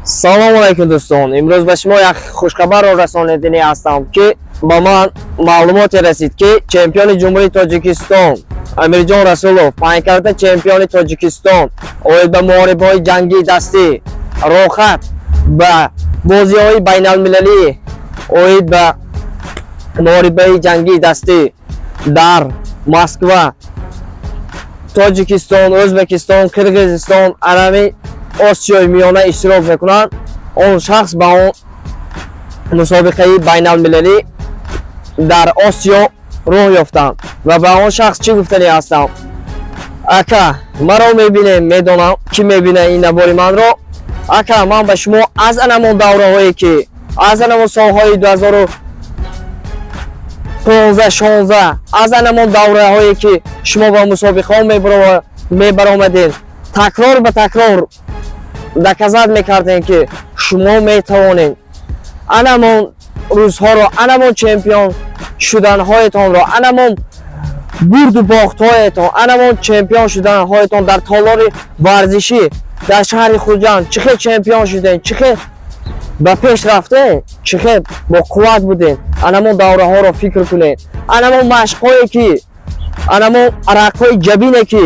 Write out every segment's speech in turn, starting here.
Салому алайкум, дӯстон. Имрӯз ба шумо як хушхабарро расонидани ҳастам, ки ба ман маълумоте расид, ки чемпиони Ҷумҳурии Тоҷикистон Амирҷон Расулов, панҷкарата чемпиони Тоҷикистон оид ба муҳорибаҳои ҷангии дастӣ, роҳхат ба бозиҳои байналмилалӣ оид ба муҳорибаи ҷангии дастӣ дар Москва, Тоҷикистон, Ӯзбекистон, Қирғизистон, анами Осиёи Миёна иштирок мекунанд. Он шахс ба он мусобиқаи байналмилалӣ дар Осиё роҳ ёфтанд. Ва ба он шахс чӣ гуфтанӣ ҳастам? Ака, маро мебинем, медонам, ки мебина ин набори манро. Ака, ман ба шумо аз анамон давраҳое, ки аз анамон солҳои 2015, 16, аз анамон давраҳое, ки шумо ба мусобиқаҳо мебаромадед, такрор ба такрор доказать мекардем, ки шумо метавонед. Анамон рӯзҳоро, анамон чемпион шуданҳоятонро, анамон бурду бохтҳоятон, анамон чемпион шуданҳоятон дар толори варзишӣ дар шаҳри Хуҷанд, чӣ хел чемпион шудем, чӣ хел ба пеш рафтем, чӣ хел бо қувват будем, анамон давраҳоро фикр кунед. Анамон машқҳое, ки анамон арақҳои ҷабине, ки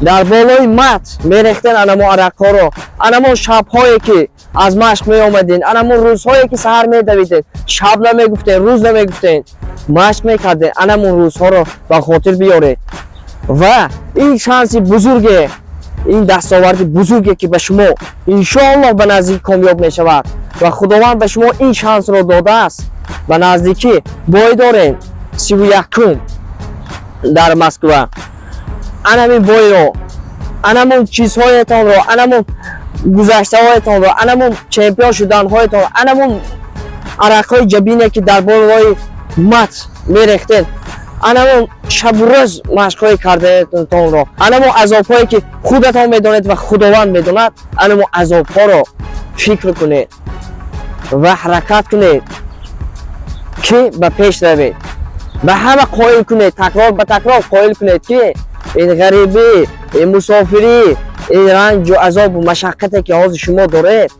дар болои мат мерехтен, анамон арақҳоро, анамон шабҳое, ки аз машқ меомаден, анамон рӯзҳое, ки саҳар медавидед, шаб намегуфтен, рӯз намегуфтен, машқ мекарден, анамон рӯзҳоро ба хотир биёред. Ва ин шанси бузурге, ин дастоварди бузурге, ки ба шумо иншоаллоҳ ба наздикӣ комёб мешавад ва Худованд ба шумо ин шансро додааст. Ба наздикӣ бой дорем, 31-ум дар Москва. Анамин бойро, анамон чизҳоятонро, анамон гузаштаҳоятонро, анамон чемпион шуданҳоятонро, анамон арақҳои ҷабине, ки дар болои мат мерехтед, анамон шабу рӯз машқҳои кардаатонро, анамон азобҳое, ки худатон медонед ва Худованд медонад, анамон азобҳоро фикр кунед ва ҳаракат кунед, ки ба пеш равед. Ба ҳама қоил кунед, такрор ба такрор қоил кунед, ки ин ғарибӣ, ин мусофирӣ, ин ранҷу азобу машаққате, ки ҳозир шумо доред,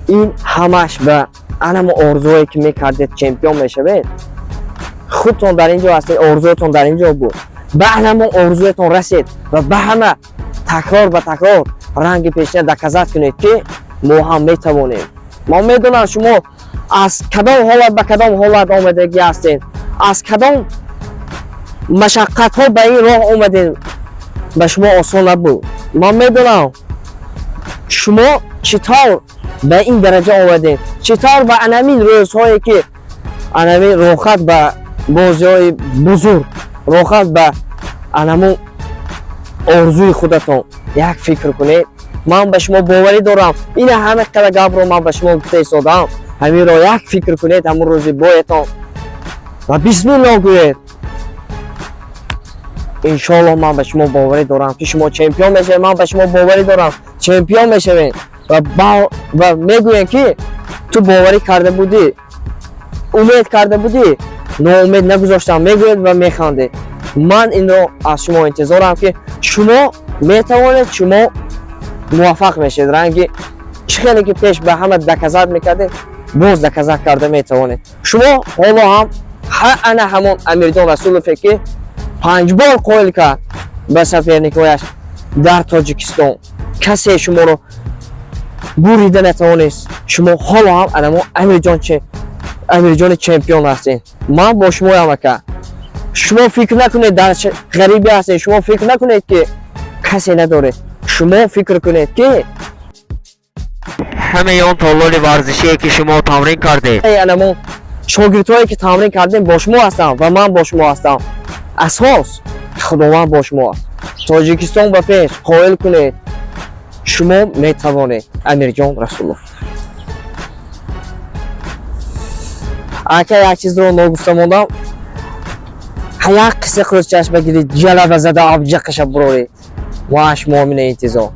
ин ҳамаш ба анамо орзуое, ки мекардед, чемпион мешавед. Худтон дар ин ҷо ҳастед, орзуятон дар ин ҷо буд, ба анамо орзуятон расед ва ба ҳама такрор ба такрор ранги пешина доказать кунед, ки мо ҳам метавонем. Ман медонам, шумо аз кадом ҳолат ба кадом ҳолат омадагӣ ҳастед, аз кадом машаққатҳо ба ин роҳ омадед. Ба шумо осон набуд. Ман медонам, шумо чӣ тавр ба ин дараҷа омадед, чӣ тавр ба анамин рӯзҳое, ки анамин роҳхат ба бозиҳои бузург, роҳхат ба анамун орзуи худатон. Як фикр кунед. Ман ба шумо боварӣ дорам. Ина ҳама қадар гапро ман ба шумо гуфта истодам. Ҳаминро як фикр кунед, ҳамун рӯзи боятон, ва бисмилло гӯед. Иншоаллоҳ, ман ба шумо боварӣ дорам, ки шумо чемпион мешавед. Ман ба шумо боварӣ дорам, чемпион мешавед ва мегӯем, ки ту боварӣ карда будӣ, умед карда будӣ, ноумед нагузоштам, мегӯед ва механдед. Ман инро аз шумо интизорам, ки шумо метавонед, шумо муваффақ мешавед. Ранги чӣ хеле ки пеш ба ҳама доказать мекардед, боз доказать карда метавонед. Шумо ҳоло ҳам ана ҳамон Амирҷон Расулове, ки панҷ бор қоил кард ба соперникҳояш дар Тоҷикистон, касе шуморо бурида натавонист. Шумо ҳоло ҳам анамо Амирҷони чемпион ҳастед. Ман бо шумоям, ака. Шумо фикр накунед, дар ғарибӣ ҳастед. Шумо фикр накунед, ки касе надоред. Шумо фикр кунед, ки Ҳамаи он толори варзишие, ки шумо тамрин кардед, анамо шогирдҳое, ки тамрин кардем, бо шумо ҳастам ва ман бо шумо ҳастам. Асос Худованд бо шумо аст. Тоҷикистон ба пеш! Қоил кунед, шумо метавонед. Амирҷон Расулов. Ака, як чизро ногуфта мондам. Як қисса қӯзчашма гирид, ҷалаба зада абҷақаша буроред. Ва шумо мина интизор.